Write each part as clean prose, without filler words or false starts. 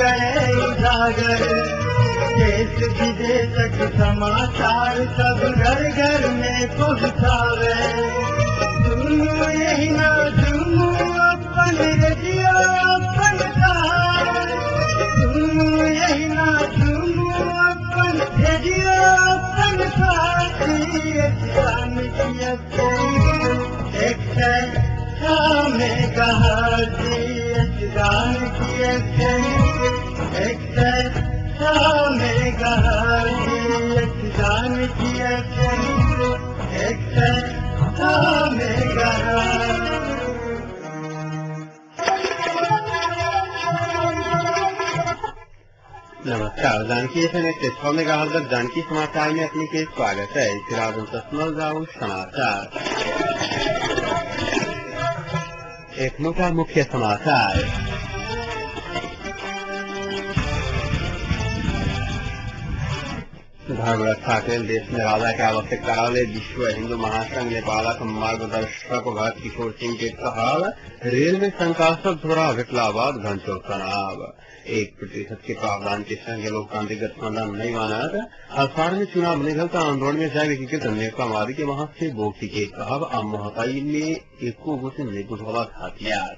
करे उजागर, देश विदेशक समाचार सब घर घर में पहुँचावे। सुनो यही ना सुनो अपन रेडियो अपन साथ, सुनो यही ना सुनो अपन रेडियो अपन साथ। नमस्कार, Janaki F M 106 megahertz Janaki समाचार में अपने के स्वागत है। समाचार एक का मुख्य समाचार। धर्म रक्षा के देश में राजा के आवश्यकता वाले विश्व हिंदू महासंघ नेपालक मार्गदर्शक भरत किशोर सिंह के कहल रेल में शंकास्पद झोरा भेटला बाद घंटों तनाव। 1% के प्रावधान के संग लोकतांत्रिक गठबंधन नहीं मानत। असार में चुनाव नहीं भेल आंदोलन में जाए एकीकृत नेता माओवादी के महासचिव बोक्सी के कहब आ महताई में एको गो से नहीं बुझौला हथियार।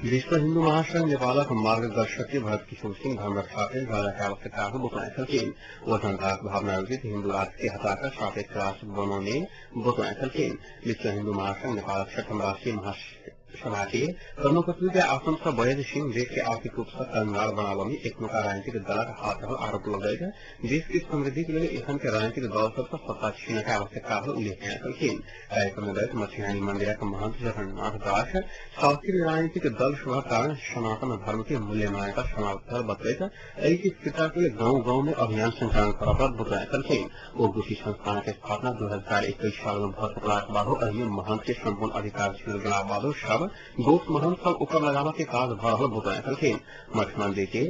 विश्व हिंदू महासंघ नेपालक मार्गदर्शक के भरत किशोर सिंह धर्म रक्षा के राजा के आवश्यकता को बतौने छलखिन। वो जनताक भावना विरुद्ध हिंदू राष्ट्र के हटाकर सापेक्ष राष्ट्र बनौने बतौने छलखिन। विश्व हिंदू महासंघ नेपालक छठम राष्ट्रीय महासभा के प्रमुख के आसन से बयद सिंह देश के आर्थिक रूप से कंगाल बनाबऽ में एखनुका राजनीतिक दलक हाथ रहल आरोप लगैत देश के समृद्धि के लेल एखन के राजनीतिक दल सब से सत्ता छीनऽ के आवश्यकता रहल उल्लेख केने छलखिन। कार्यक्रम में दैत मछिहानी मंदिरक महंत जगन्नाथ दास शास्त्रीय राजनीतिक दल सभक कारण सनातन धर्म के मूल्य मान्यता समाप्त रहल बतैत एहि के स्थिरता के लेल गांव गांव में अभियान संचालन करऽ पड़त बतौने छलखिन। ओ गुठी संस्थान के स्थापना 2021 साल में भऽ सकलाक बादो एहि में महंत के संपूर्ण अधिकार छीनल गेलाक बादो सब दोष महंत सब ऊपर लगाबऽ के काज भऽ रहल बतौने छलखिन। मठ मंदिर के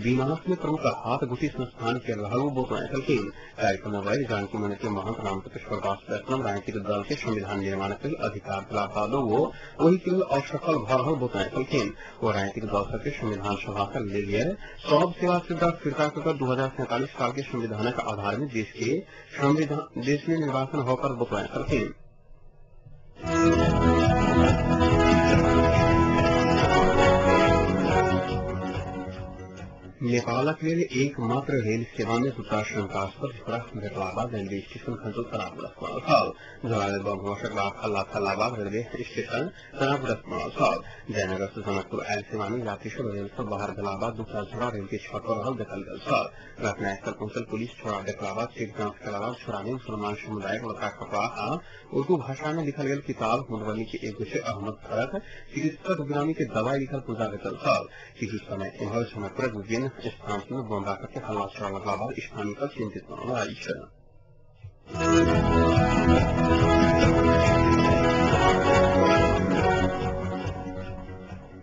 विनाश में प्रमुख हाथ गुठी संस्थान के रहल बतौने छलखिन। कार्यक्रम में वैद जानकी मंदिर के महंत रामकृष्ण दास वैष्णव राजनीतिक दल के संविधान निर्माण के अधिकार दिला बादो वो ओहि के लेल असफल भऽ रहल बतौने छलखिन। ओ राजनीतिक दल सबके संविधान सभा से लेल गेल सब सेवा सुविधा फिरता कऽ 2047 साल के संविधानक आधार में देश में निर्वाचन होकर बतौने छलखिन। नेपालक लेल एकमात्र रेल सेवा में दूटा शंकास्पद झोरा भेटला बाद रेलवे स्टेशन घंटो तनावग्रस्त बनल छल। झोरा में बम होशक हल्ला फैलला बाद रेलवे स्टेशन तनावग्रस्त बनल छल। जयनगर से जनकपुर आयल सेवा में यात्री सब रेल से बाहर भेला बाद दूटा झोरा रेल के छत पर रहल देखल गेल छल। घटनास्थल पहुंचल पुलिस झोरा देखला बाद चेक जांच केला बाद झोरा में मुसलमान समुदायक लड़का कपड़ा आ उर्दू भाषा में लिखल गेल किताब मधुबनी के एक गोटे अहमद फरक चिकित्सक बिरामी के दवाई लिखल पुर्जा भेटल छल। किछु समय एम्हर जनकपुरक विभिन्न स्थान में बम राखक के हल्ला चला लगला बाद स्थानीय सब चिंतित बनल अछि।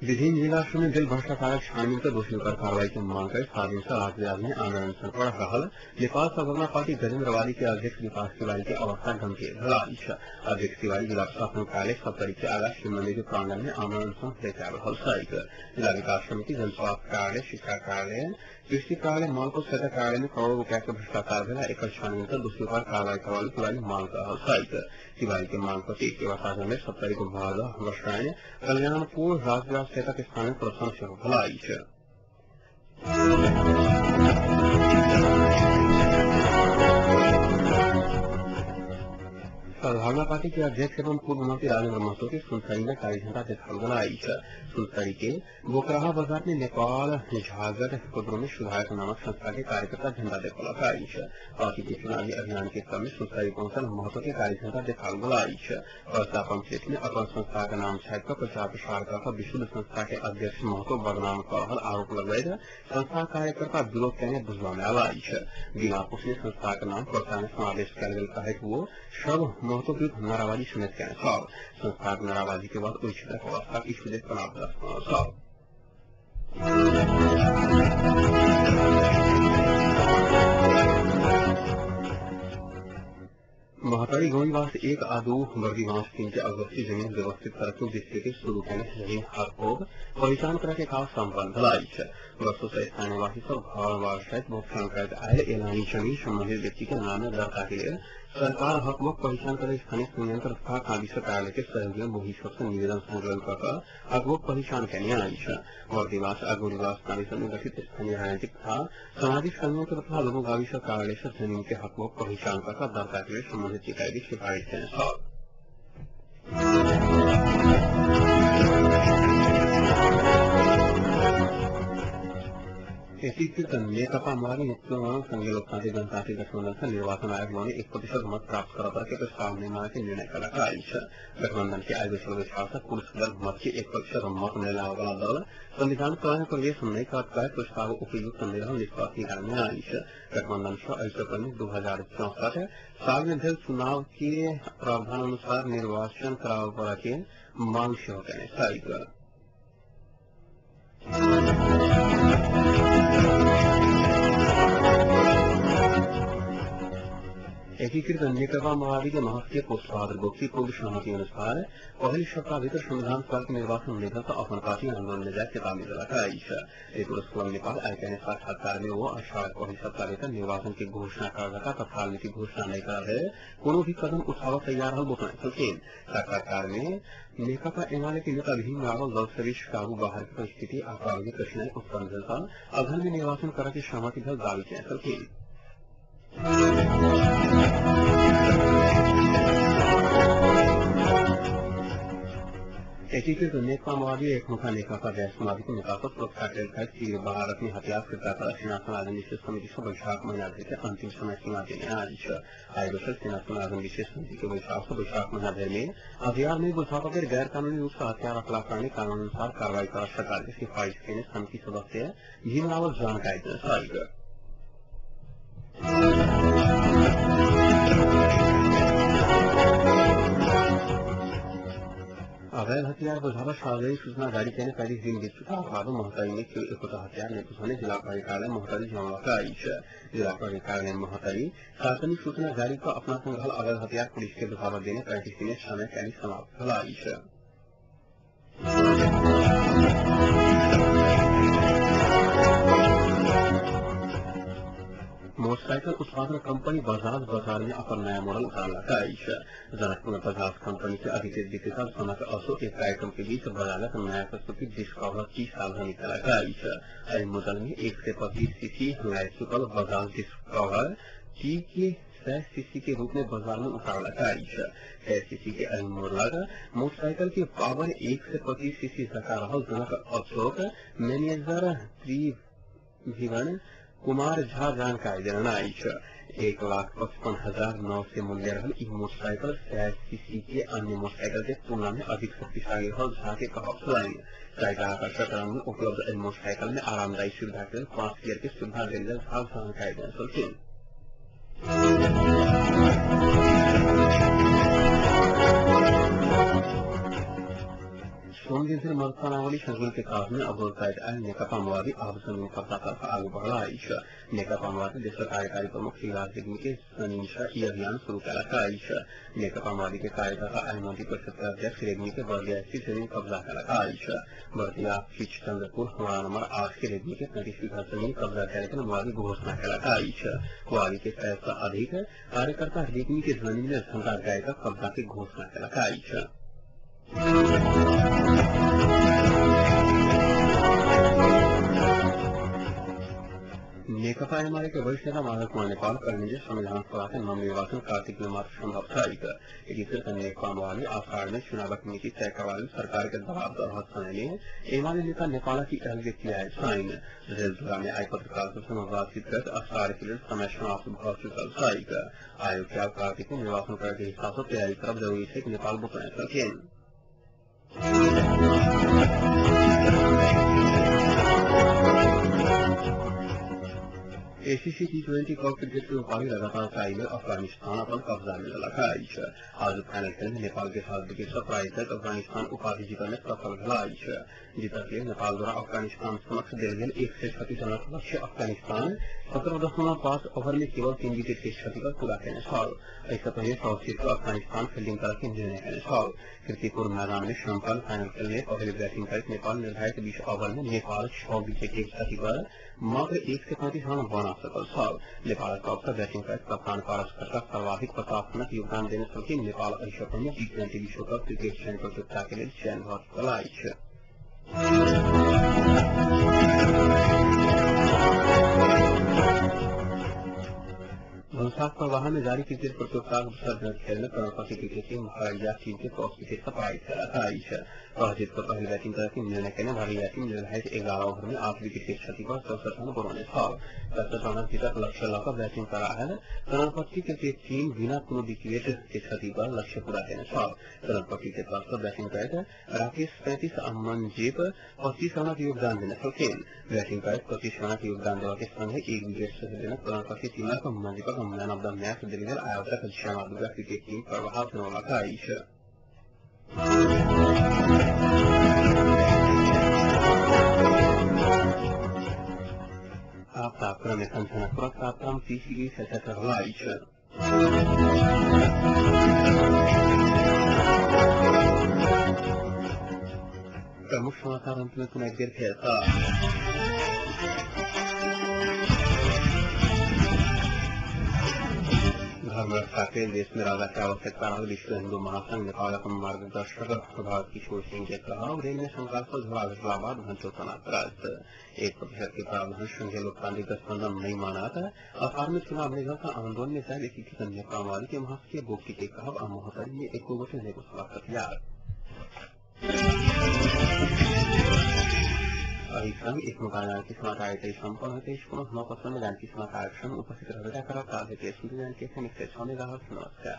विभिन्न जिला में भेल भ्रष्टाचारक छानबीन कर दोषी पर कार्रवाई के मांग कर 7 दिन से राजविराज में आमरण पर रहल नेपाल सद्भावना पार्टी गजेन्द्र वाली के अध्यक्ष विकास तिवारी के अवस्था गंभीर भेल अछि। अध्यक्ष तिवारी जिला प्रशासन कार्यालय सप्तरी के आगा शिव मंदिर के प्रांगण में आमरण देखायल रहल छैक। जिला विकास समिति, जनस्वास्थ्य कार्यालय, शिक्षा कार्यालय, कृषि कार्यालय, मालपोत सहायता कार्यालय में करोड़ों रुपया के भ्रष्टाचार भेल एकर छानबीन कर दोषी पर कार्रवाई करवा तिवारी मांग कर रहल छैक। तिवारी के मांग प्रति एक में सप्तरी को भाग वर्षायन कल्याणपुर राजविराज क्षेत्रक स्थान में प्रदर्शन सेहो भेल अछि। सद्भावना पार्टी के अध्यक्ष एवं पूर्व मंत्री राजेंद्र महतो के सुनसरी में कार्यक्षमता देखाओल गेल अछि। सुनसरी के बोकराहा बाजार में नेपाल झागर कुद्रो में सुधारक नामक संस्था के कार्यकर्ता झंडा देखौलक अछि। पार्टी के चुनावी अभियान के क्रम में सुनसरी पहुंचल महतो के कार्यक्षमता देखाओल गेल अछि। पर्चा पंपलेट में अपन संस्था के नाम छापि कऽ प्रचार प्रसार कऽ कऽ विशुद्ध संस्था के अध्यक्ष महतो बदनाम कऽ रहल आरोप लगबैत संस्था कार्यकर्ता विरोध केने बुझबा में आयल अछि। बिना पुछने संस्था के नाम पर्चा में समावेश कयल गेल कहैत वो सब महतो विरुद्ध नाराबाजी समेत केने छल। संस्थाक नाराबाजी के बाद ओहि क्षेत्रक अवस्था किछु देर तनावग्रस्त बनल छल। महोत्तरी मोहतरी गोईवास 1 आ 2 बर्दीवास 3 के अवस्थी जमीन व्यवस्थित करके विस्तृत शुरू केने जमीन हक पहिचान करे के काज सम्पन्न भेल अछि। वर्षों से स्थानीयवासी सब घर बार सहित भुगतान करैत आयल एलानी जमीन संबंधित व्यक्ति के नाम में दर्ता के लेल सरकार हकबक पहिचान करे स्थानीय संयंत्र तथा कांदी कार्यालय के सहयोग में मोही सबसे निवेदन संकलन कर हकबक पहिचान केने अछि। बर्दीवास आ गोरीवास कांदी सब में गठित स्थानीय राजनीतिक तथा सामाजिक संयंत्र तथा लोगों गावी सब कार्यालय से जमीन के हकबक पहिचान कर दर्ता के लिए संबंधित इकाई की सिफारिश केने छल। एकीकृत नेकपा माओवादी नेतृत्व संघीय लोकतांत्रिक गणतान्त्रिक गठबन्धन से निर्वाचन आयोग माने 1% मत प्राप्त करऽ के प्रस्ताव निर्माण के निर्णय कलक अछि। गठबंधन के आयोग बैसार से कुल सदर मत के 1% मत मिलावे वाला दल संविधान सभा में प्रवेश नहीं कर प्रस्ताव उपयुक्त नहीं निष्कर्ष निकालने अछि। गठबंधन से एहि पहिने 2064 साल में भेल चुनाव के प्रावधान अनुसार निर्वाचन कराबऽ पड़ऽ के मांग सेहो केने छल। एकीकृत नेकपा माओवादी के महासचिव पुष्पबहादुर बोक्सी पूर्व सहमति अनुसार पहिल सप्ताह भीतर संविधान सभा के निर्वाचन नहीं त अपन पार्टी आंदोलन में जाए चेतावनी देलक अछि। रिपोर्ट क्लब नेपाल आइ केने साक्षात्कार में वो अषाढ़ पहिल सप्ताह भीतर निर्वाचन के घोषणा कर तत्काल मिति घोषणा नहीं कर रहे कोनो भी कदम उठाव तैयार रहल बतौने छलखिन। साक्षात्कार में नेकपा एमाले के नेता भीम रावल दल सहित काबू बाहर के परिस्थिति आ प्राविधिक कठिनाई उत्पन्न भेल त अघन में निर्वाचन करऽ के सहमति भेल दावी केने छलखिन। एकीकृत नेकपा माओवादी एकमुखा नेकपा गैर माओवादी के नेता पर सुरक्षा के लेल चीर बाहर अपनी हथियार फिर्ता कर सेना समाजन विशेष समिति से वैशाख महीना धरि के अंतिम समय सीमा देने अछि। आइ बैसल सेना समाजन विशेष समिति के बैसार से वैशाख महीना धरि में हथियार नहीं बुझावा के गैर कानूनी रूप से हथियार रखला कारणे कानून अनुसार कार्रवाई कर सरकार के सिफारिश केने समिति सदस्य भीम रावल जानकारी देने छल। अवैध हथियार बुझावा सार्वजनिक सूचना जारी केने 35 दिन बीत चुका बाद महोत्तरी में केओ एकोटा हथियार नहि बुझौने जिला प्रहरी कार्यालय महोत्तरी जनौलक अछि। जिला प्रहरी कार्यालय महोत्तरी सार्वजनिक सूचना जारी कऽ अपना संग रहल अवैध हथियार पुलिस के बुझावा देने 35 दिन समय काल्हि समाप्त भेल अछि। मोटरसाइकिल उत्पादन कंपनी बजाज बाजार में अपन नया मॉडल उतारलक अछि। जनकपुर में बजाज कंपनी के अधिकृत विक्रेता जनक अशोक एक कार्यक्रम के बीच बजाजक नया प्रस्तुति डिस्कवर की सावधानी केलक अछि। एहि मॉडल में 125 सीसी लाइव चुकल बजाज डिस्कवर टी के 100 सीसी के रूप में बाजार में उतारलक अछि। 100 सीसी के एहि मॉडलक मोटरसाइकिल के पावर 125 सीसी जकाँ रहल जनक अशोक मैनेजर त्रिभुवन कुमार झा जानकारी देने अछि। 1,55,900 मूल्य रहल ई मोटरसाइकिल 100 सीसी के अन्य मोटरसाइकिल के तुलना में अधिक शक्तिशाली रहल झा के कहब छलनि। साइकिल आकर्षक रंग में उपलब्ध एहि मोटरसाइकिल में आरामदायी सुविधा के लेल 5 गियर के सुविधा देल गेल झा जानकारी देने छलखिन। सोमदिन से मतदानावली संकलन के काज में अवरोध करैत आयल नेकपा माओवादी आब जमीन कब्जा तर्फ आगू बढ़ल अछि। नेकपा माओवादी देशक कार्यकारी प्रमुख शिवराज रेग्मी के शनि सँ ई अभियान शुरू केलक अछि। नेकपा माओवादी के कार्यकर्ता आइ मंत्री परिषद के अध्यक्ष रेग्मी के बर्दिया स्थित जमीन कब्जा केलक अछि। बर्दिया स्थित चंद्रपुर वार्ड नंबर 8 के रेग्मी के 35 बीघा जमीन कब्जा करे के माओवादी घोषणा केलक अछि। माओवादी के 100 सँ अधिक कार्यकर्ता रेग्मी के जमीन में झंडा गाड़ि कऽ कब्जा के घोषणा केलक अछि। नेकपा एमाले के वरिष्ठ नेता माधव कुमार नेपाल कहलनि जे संविधान सभा के नवनिर्वाचन कार्तिक में मात्र संभव छैक। एकीकृत नेकपा माओवादी आषाढ़ में चुनावक नीति तय करबा लेल सरकार के दबाव दऽ रहल समय में एमाले नेता नेपालक ई अभिव्यक्ति आयल छनि। रेलधुरा में आइ पत्रकार सब संग बातचीत करैत आषाढ़ के लेल समय समाप्त भऽ चुकल छैक। आयोग के आब कार्तिक में निर्वाचन करय के हिसाब सँ तैयारी करब जरूरी छैक नेपाल बतौने छलखिन। एसीसी टी20 कप क्रिकेट के उपाधि लगातार 4 बेर अफगानिस्तान अपन कब्जा में लेलक अछि। आज फाइनल खेल में नेपाल के 7 विकेट सँ पराजित करैत अफगानिस्तान उपाधि जीतय में सफल भेल अछि। जीतक लेल नेपाल द्वारा अफगानिस्तान समक्ष देल गेल 136 रनक लक्ष्य अफगानिस्तान 17.5 ओवर में केवल 3 विकेट के क्षति पर पूरा केने छल। एहि सँ पहिने टॉस जीत कऽ अफगानिस्तान फील्डिंग करय के निर्णय केने छल। कीर्तिपुर मैदान में सम्पन्न फाइनल खेल में पहिल बैटिंग करैत नेपाल निर्धारित 20 ओवर में नेपाल 6 विकेट के क्षति पर मात्र 135 रन बना सकल छल। नेपालक टॉस पर बैटिंग करैत कप्तान पारस खड़का सर्वाधिक 50 रनक योगदान देने छलखिन। नेपाल एहि सँ पहिने टी20 विश्व कप क्रिकेट चयन प्रतियोगिता के लेल चयन भऽ चुकल अछि। भन्सार प्रवाह में जारी क्रिकेट प्रतियोगिताक दोसर दिनक खेल में कर्णपति क्रिकेट टीम भरैया टीम के टॉस जीत कऽ पराजित केलक अछि। टॉस जीत कऽ पहिल बैटिंग करय के निर्णय केने भरैया टीम निर्धारित 11 ओवर में 8 विकेट के क्षति पर 64 रन बनौने छल। 67 रनक जीतक लक्ष्य लऽ कऽ बैटिंग कऽ रहल कर्णपट्टी क्रिकेट टीम बिना कोनो विकेट के क्षति पर लक्ष्य पूरा केने छल। कर्णपट्टी के तरफ सँ बैटिंग करैत राकेश 35 आ मनजीत 25 रनक योगदान देने छलखिन। बैटिंग करैत 25 रनक योगदान देबऽ के संगहि 1 विकेट सेहो देने कर्णपट्टी टीमक मनजीतक मैन ऑफ the match देल गेल आयोजक श्यामा दुर्गा क्रिकेट टीम प्रभाव जनौलक अछि। आब तापक्रम एखन जनकपुरक तापक्रम 30 डिग्री सेल्सियस रहल अछि। प्रमुख समाचार अंत में पुनः एक बेर फेर सँ। धर्म रक्षा के देश में राजा की आवश्यकता रहल विश्व हिंदू महासंघ नेपालक मार्गदर्शक भारत किशोर सिंह के कहब। रेल में शंकास्पद झोला भेटला बाद घंटों तनावग्रस्त। 1% के प्रावधान संघीय लोकतांत्रिक गठबंधन नहीं मानत। असार में चुनाव नहीं का आंदोलन में शायद एकीकृत नेपाल के महासचिव बोकी के कहब आ महोत्तरी में एको गोटे नहीं घोषणा तैयार। एहि संग एक जानकी समाचार सम्पन्न होइत अछि। पुनः 9:55 जानकी समाचार संग उपस्थित रहबे करब। ताधरि सुनते जानकी 106 मेगाहर्ट्ज। नमस्कार।